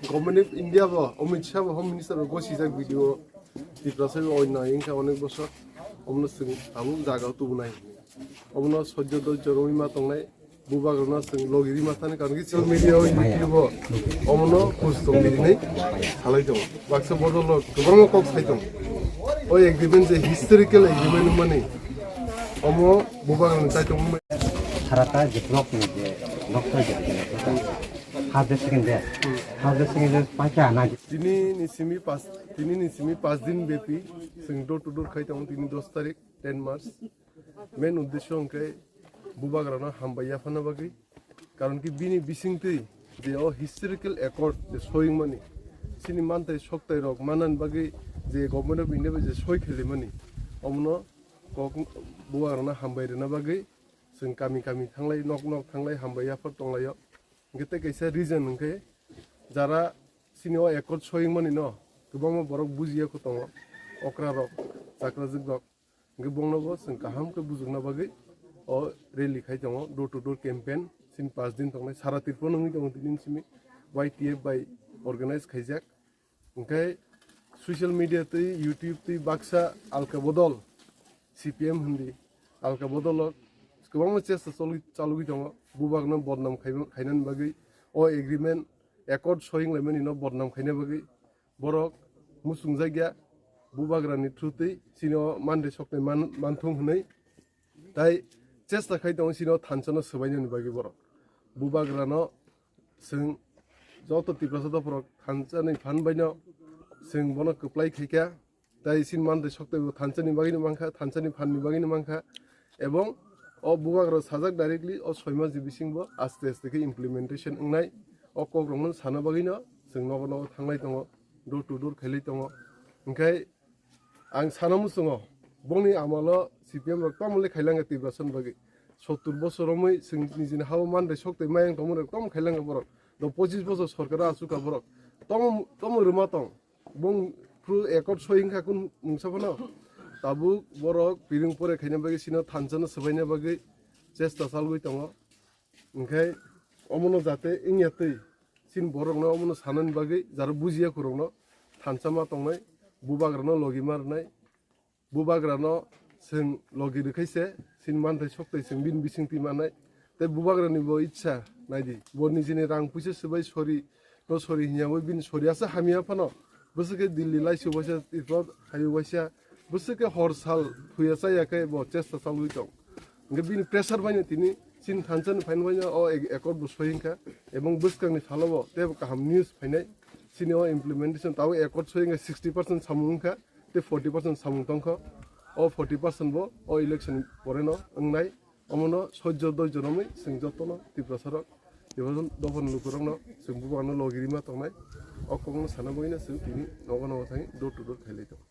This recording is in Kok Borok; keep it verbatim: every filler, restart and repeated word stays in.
Government of India bo, Amit Shah bo, Home Minister bo gosijak video. Tiprasa bo oinno wngkha onek bosor. Omono chwng tabuk jaga o tubunai. Omono sojjo dojjo rwui ma tongnai. Bubagrano chwng logi rima thani karon ki social media o YouTube o omono post tong di hinwi salai tongo. Baksa bodol rok kwbangma kok sai tongo. O agreement je historical agreement wngmani omo bubagrano chai tongmani. Harata je block ni je block to je je ha de second de ha de second de pacha na. Tini ni simi pas tini ni simi pas din bepi chwng door to door khai tongo tini dos tarik ten March. Main uddesho hwnkhe bubagrano hambai yaphana bagwi, karon ki bini bisingtwi je o historical accord je soi wngmani, chini mantai soktai rok manani bagwi je Government of India bai je soi khailaimani, omono kok bubagrano hambai rwna bagwi chwng kami kami thanglai, nok nok thanglai hambai yaphar tonglaio. Hwnkhe tei kaisa reason hwnkhe jara chini o accord soi wngmani no kwbangma borok bujiya kho tongo, okra rok, chakrajwk rok. Hwnkhe bongno bo chwng kaham khe bujukna bagwi o rally khai tongo, door to door campaign, chini pas din tongnai, sara Tripura wngwi tongo tini simi Y T F bai organize khaijak. Hwnkhe social media twi, YouTube twi baksa alka bodol, C P M hindi, alka bodol o kwbangma chesta chalwi-, chalwi tongo, bubakno bodnam khai-, khainani bagwi o agreement, accord soi wnglaimani no bodnam khaina bagwi. Borok muchungjakya bubagrani through twi chini o manrwi soknai man-, manthung hwnwi. Tai chesta khai tongo chini o thansa no swbainani bagwi borok. Bubagrano chwng joto Tiprasa dopharok thansa ni phan baino chwng bono kwplai khaikha. Tai chini manrwi soknai bo thansa ni bagwi no mankha, thansa ni phan ni bagwi no mankha. Ebong o bubagrok sajak directly o soi mas ni bisingo aste aste khe implementation wngnai. O kok rokno sana bagwi no chwng nogo nogo thanglai tongo, door to door khailai tongo. Hwnkhe ang sana muchungo, bongni amalo C P M rok tamole khailangkha Tiprasani bagwi. Sottur bosor romwi chwng nijini hao manrwi soktai mayang tongmani rok tamo khailangkha borok. Do pochis bosor sorkar achukha borok. Tamo, tamo rwma tong. Bong phru accord soi wngkha kun mungsa phano. Tabuk borok piring pore khaina bagwi chino thansa no swbaina bagwi chesta chalwi tongo. Hwnkhe omono jate wngya twi chini borokno omono sanani bagwi jara bujiya khorokno thansa ma tongnai, bubagrano logi ma rwnai, bubagrano chwng logi rwkhai se chini manthai soktai chwng bini bising twi mannai. Tei bubagrani bo itsa naidi, bo nijini rang puisa swbai sori no sori hinya wi bini sori asa hamya phano bwswk khe Delhi laisu waisa Tripura hayu waisa bwswk khe hor sal thuya chaya khe bo chesta chalwi tong. Hwnkhe bini pressure baino tini chini thansa ni phaino baino o ek-, accord bo soi wngkha ebong bwskang ni salo bo tei bo kaham news phainai chini o implementation tabo accord soi wngkha sixty percent samung wngkha tei forty percent samung tongkha o forty percent bo o election pore no wngnai omono sojjo doijo romwi chwng jotono Tiprasa rok Tiprasa dophani lukurokno chwng bubakno logi rima tongnai o kokno sana bagwino chwng tini nogo nogo thangwi door to door khailai tongo.